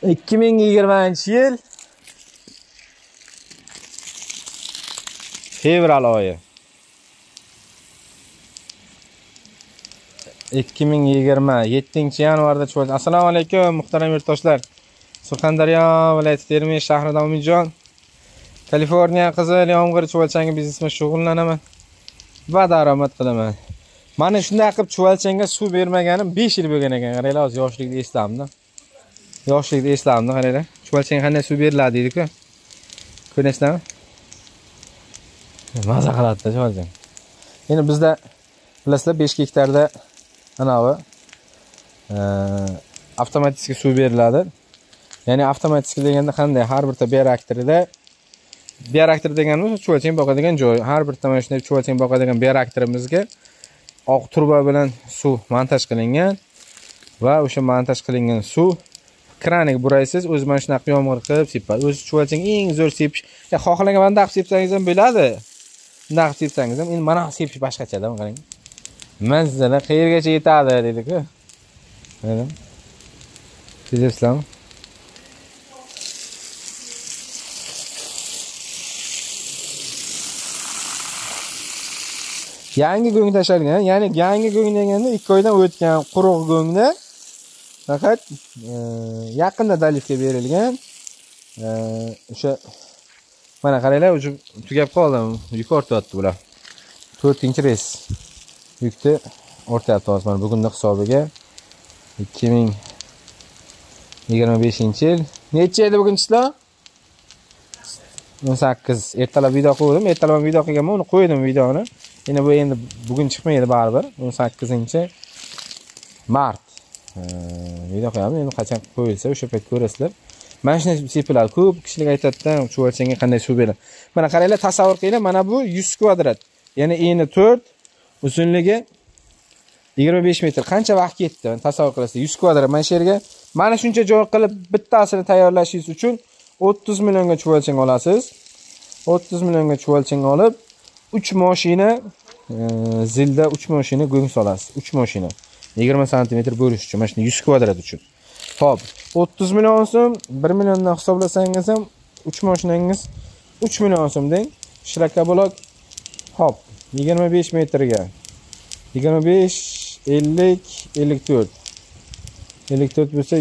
2020-yil fevral oyi. 2027 yanvarda chuvalchang. Assalomu alaykum muhtaram yurtdoshlar. Surxondaryo viloyati Termiz shahridan Umidjon. Kaliforniya qizil yomg'ir chuvalchangi biznes bilan shug'ullanaman va daromad qilaman. Mana shunday qilib chuvalchangga suv bermaganim 5 yil bo'lgan ekan. Qaranglar, hozir yoshlikda eslamda. Yoshlikda eslamda, qaranglar. Chuvalchangga qanday suv beriladi deydi-ku. Ko'rasizlarmi? Maza qiladi chuvalchang. Endi bizda bilasizlar 5 gektarda anavi avtomatik suv beriladi. Ya'ni avtomatik deganda qanday? Har birta bioreaktorda, bioreaktor deganimiz chuvalchang boqadigan joy. Har birta mana shunday chuvalchang boqadigan bioreaktorimizga oq turba bilan suv montaj qilingan va o'sha montaj qilingan suv kranik buraysiz, o'zi mana shunaqa yomg'ir qilib sepadi. O'zi chuvalchang eng zo'r sepish. Ya xohlagan banda qilib sepsangiz ham bo'ladi. Bunday qilib sepsangiz ham, endi mana sepish boshqacha-da, qarang. Manzilni qayergacha yetadi deydi-ku. Mana. Sezasizlarmi? Yangi go'ng tashalgan, ya'ni yangi go'ng deganda 2 oydan o'tgan quruq go'ngni faqat yaqinda dalifga berilgan. O'sha mana qaranglar, o'sha tugab qoldi, yuk ortyapti bular. 4-reys yukni ortyapti hozir mana bugunning hisobiga 2025-yil. Necha edi bugun число? 18. Ertalab video qo'ydim, ertalab ham video qilganman, uni qo'ydim videoni. Endi bu endi bugun chiqmaydi baribir. 18 mart. Video qo'yamiz. Endi qachon qo'yilsa o'sha payt ko'rasizlar. Mana shunday sepiladi. Ko'p kishilar aytadi-da, chuvalchangga qanday suv beradi. Mana qaranglar, tasavvur qilinglar, mana bu 100 kvadrat. Ya'ni eni 4, uzunligi 25 metr. Qancha vaqt ketdi? Tasavvur qilasizlar. 100 kvadrat mana shu yerga mana shuncha joy qilib bittasini tayyorlashingiz uchun 30 millionga chuvalchang olasiz. 30 millionga chuvalchang olib 3 mashina zilda 3 mashina go'ng solasiz. 3 mashina 20 sm bo'lish uchun, mana shuni 100 kvadrat uchun. Xo'p, 30 million so'm, 1 milliondan hisoblasangiz ham 3 mashinangiz 3 million so'm deng. Shlakablok hop 25 metrga 25 50 54 54 bo'lsa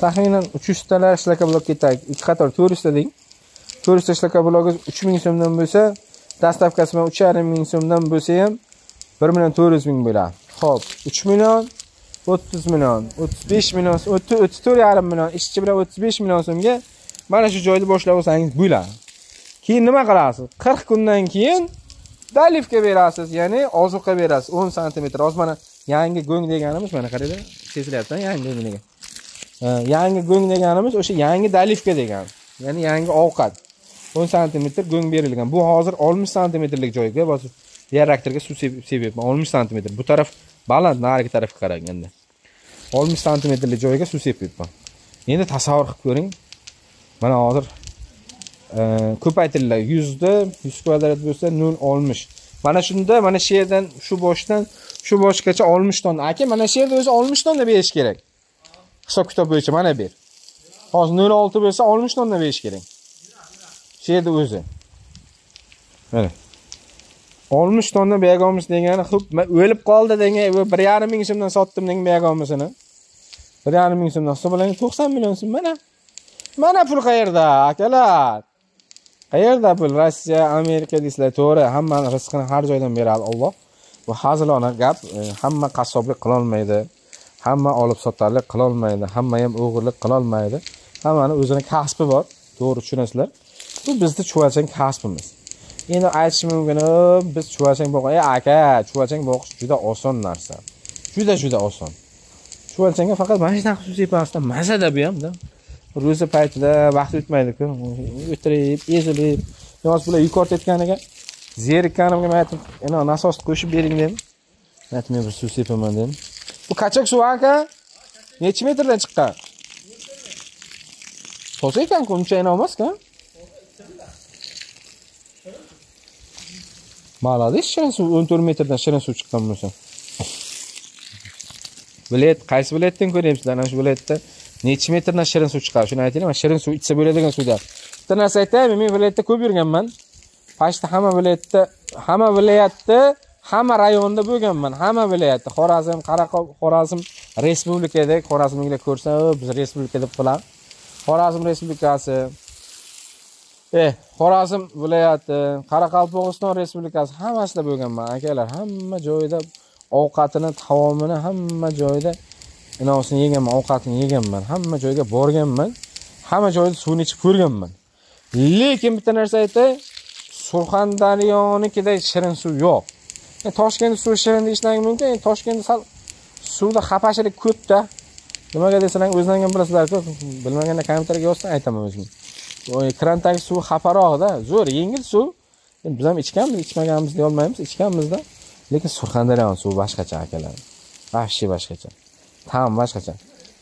taxminan 300 talar shlakablok ketadi. 2 qator 400 ta deng. 400 ta shlakablogingiz 3000 so'mdan bo'lsa, dastavkasi bilan 3,5 ming so'mdan bo'lsa ham 1 million 400 ming bo'ladi. Xo'p, 3 million, 30 million, 35 million, 34,5 million, ishchi bilan 35 million so'mga mana shu joyni boshlab olsangiz bo'ladi. Keyin nima qilasiz? 40 kundan keyin dalifga berasiz, ya'ni ozuqa berasiz 10 sm. Hozir mana yangi go'ng deganimiz mana qaranglar, sezilyapti, yangi go'ng degan. Yangi go'ng deganimiz o'sha yangi dalifka degan, ya'ni yangi ovqat. 10 sm go'ng berilgan. Bu hozir 60 santimetrlik joyga bosib bioreaktorga suv sepyapman. 60 sm. Bu taraf baland, narigi tarafga qaraganda. 60 santimetrlik joyga suv sepyapman. Endi tasavvur qilib ko'ring. Mana hozir ko'paytiriladi. 100 da 100 kvadrat bo'lsa 0.60. Mana shunda, mana shu yerdan, shu boshdan shu boshgacha 60 tonna. Aka, mana shu yerda o'zi 60 tonna berish kerak. Hisob kitob bo'yicha mana ber. Hozir 0.6 bo'lsa 60 tonna berish kerak. Shu yerda o'zi. Mana. 60 tonna berganmiz degani, xo'p, o'lib qoldi degan, 1,5 ming so'mdan sotdim degan berganmisini. 1,5 ming so'mdan hisoblang 90 million so'm mana. Mana pul qayerda, akalar? Qayerda pul? Rossiya, Amerika deysizlar, to'g'ri, hammani rizqini har joydan beradi Alloh. Bu hazilona gap, hamma qassoblik qila olmaydi, hamma olib sotarlik qila olmaydi, hamma ham o'g'irlik qila olmaydi. Hammani o'zini kasbi bor, to'g'ri tushunasizlar. Bu bizni chuvalchang kasbimiz. Endi aytish mumkin, biz chuvalchang boq, aka, chuvalchang boqish juda oson narsa. Juda oson. Chuvalchangga faqat mana shunaqa suv sepmasdan mazada bu ham-da. Ro'za paytida vaqt o'tmaydi-ku. O'tirib, ezilib, yoz bular yuk ortayotganiga zerikkanimga men aytdim, "Ena nasosni qo'shib bering" dedim. Men aytdim, men bir suv sepaman dedim. Bu qachak suv aka? Necha metrdan chiqqan? Toza ekan-ku, uncha ena emas-ku. Malades, shirin suv 14 metrdan shirin suv chiqqan bo'lsa. Viloyat, qaysi viloyatdan ko'ryapsizlar? Ana shu viloyatda Necha metrdan shirin suv chiqadi? Shuni aytaylik, mana shirin suv ichsa bo'ladigan suvda. Bitta narsa aytaymi, men viloyatda ko'p yurganman. Pashta hamma viloyatda, hamma rayonda bo'lganman, hamma viloyatda. Xorazm, Xorazm respublikada, Xorazmliklar ko'rsa, biz respublika deb qilamiz. Xorazm respublikasi, Xorazm viloyati, Qoraqalpog'iston respublikasi hammasida bo'lganman akalar. Hamma joyda ovqatini, taomini hamma joyda inosini yeganman, ovqatini yeganman, hamma joyga borganman, hamma joyda suvni ichib ko'rganman. Lekin bitta narsa aytay, Surxondaryonikiday shirin suv yo'q. Toshkent suvi shirin deyishlari mumkin. Toshkentda sal suvda xafachilik ko'p-da. Nimaga desalar o'zlaring ham bilasizlar-ku. Bilmaganda kommentariyga yozsa aytaman o'zim. Krandagi suv xafaroq-da, zo'r, yengil suv. Endi biz ham ichganmiz, ichmaganmiz deya olmaymiz, ichganmiz-da. Lekin Surxondaryo suvi boshqacha akalar. Vahshiy boshqacha. Ta'm boshqacha.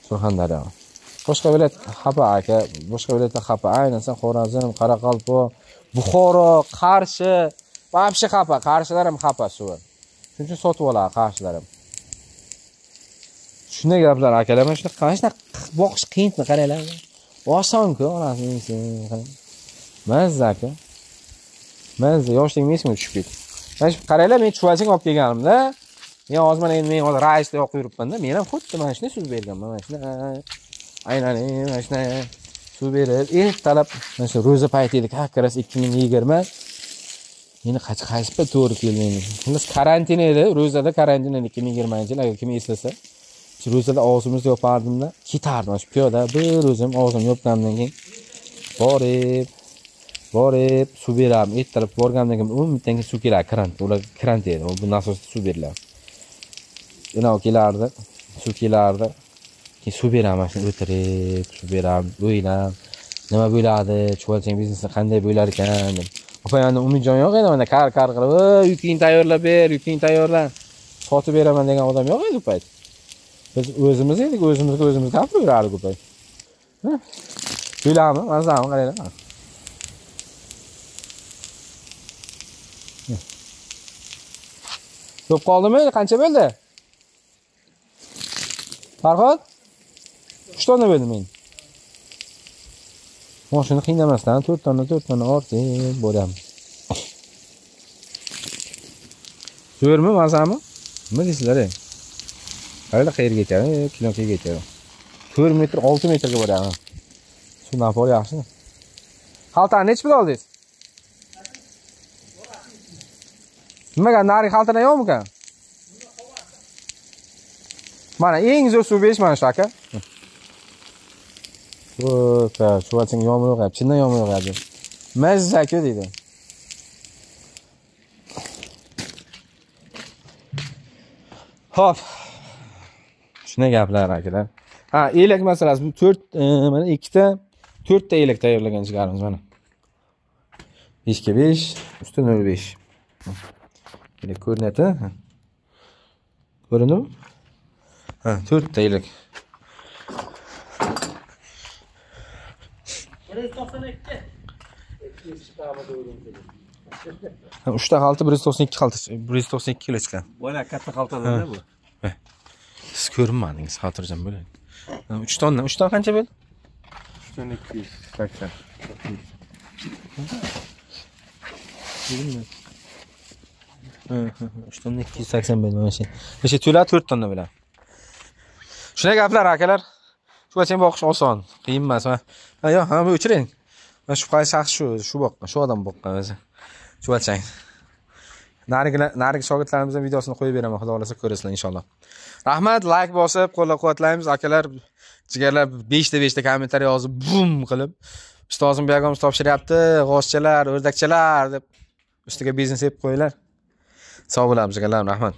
Surxondaryo. Boshqa viloyat xafa aka, boshqa viloyatda xafa. Ayniqsa Xorazm, Qoraqalpoq, Buxoro, Qarshi, vahshiy xafa, Qarshilar ham xafa suvi. Shuning uchun sotib oladi Qarshilar ham. Shunday gaplar akalar, mana shunaqa boqish qiyinmi qaranglar. Oson-ku, onasini yesin. Mazza aka. Mazza, yoshligim esimga tushib ketdi. Mana shu qaranglar, men chuvalchang olib kelganimda, men hozir mana endi men hozir raisda yoqib yuribman-da, men ham xuddi mana shunday suv berganman, mana shunday. Aynan mana shunday suv berib, ertalab mana shu ro'za payti edi, как раз 2020. Meni qaysi payt to'g'ri keldi endi. Xullas karantin edi, ro'zada karantin edi 2020-yil, agar kim eslasa. Shu ro'zada og'zimizni yopardimda, ketardim shu piyoda bir o'zim og'zimni yopganimdan keyin borib suv berardim. Ertalab borganimdan keyin 10 minutdan keyin suv kelardi, krant. Ular krant edi, bu nasosda suv berilardi. Yana kelardi, suv kelardi. Keyin suv beraman, shuni o'tirib suv beraman, o'ylab, nima bo'ladi, chuvalchang biznesi qanday bo'lar ekan deb. Opam Umidjon yo'q edi, mana kar qilib, yukingni tayyorlab ber, yukingni tayyorla, sotib beraman degan odam yo'q edi u payt. Biz o'zimiz edik, o'zimizga o'zimiz gapiraverardik u payt. Ko'ylami, mazami qaranglar. Ko'p qoldimi? Qancha bo'ldi? Farhod? 3 tonna bo'ldi men. Mashina qiynamasdan 4 tonna 4 tonna ortib boryapmiz. Zo'rmi, mazami? Nima deysizlar? Qaranglar qayerga ketadi? Kinoga ketadi. 4 metr, 6 metrga boryapmiz. Suv napor yaxshi. Xaltani necha pul oldingiz? Nimaga narigi xaltadan yo'qmikan? Mana eng zo'r suv berish mana shu aka. O'pa, chuvalchang yomg'ir yog'yapti, chindan yomg'ir yog'yapti. Mazza-ku deydi. Xo'p. Shunday gaplar akalar. Ha, elak masalasi bu 4 mana 2 ta 4 ta elak tayyorlagan chiqaramiz mana. 5 ga 5, usti 0.5. Elak ko'rinadi. Ko'rindimi? Ha, 4 ta elak. 192. 3 ta xalta 192 xalta, 192 kilo chiqqan. Bo'la katta xaltalar bu. Siz ko'rinmadingiz, xotirjam bo'ling. 3 tonna, 3 ton qancha bo'ldi? 3 tonna 280. 3 tonna 280 bo'ldi mana shu. Mana shu to'la 4 tonna bo'ladi. Shunday gaplar akalar. Chuvalchang boqish oson, qiyin emas. Ha, yo'q, ha, bu o'chiring. Mana shu qaysi shaxs shu boqqan, shu odam boqqan o'zi. Chuvalchang. Narigi shogirdlarimizning videosini qo'yib beraman, xudo xolasa ko'rasizlar inshaalloh. Rahmat, like bosib, qo'llab-quvvatlaymiz akalar, jigarlar 5 ta 5 ta kommentariy yozib, bum qilib, ustozim buyog'imiz topshiryapti, g'ozchalar, o'rdakchalar deb ustiga biznes yeb qo'yinglar. Sog' bo'lamiz, jigarlarim, rahmat.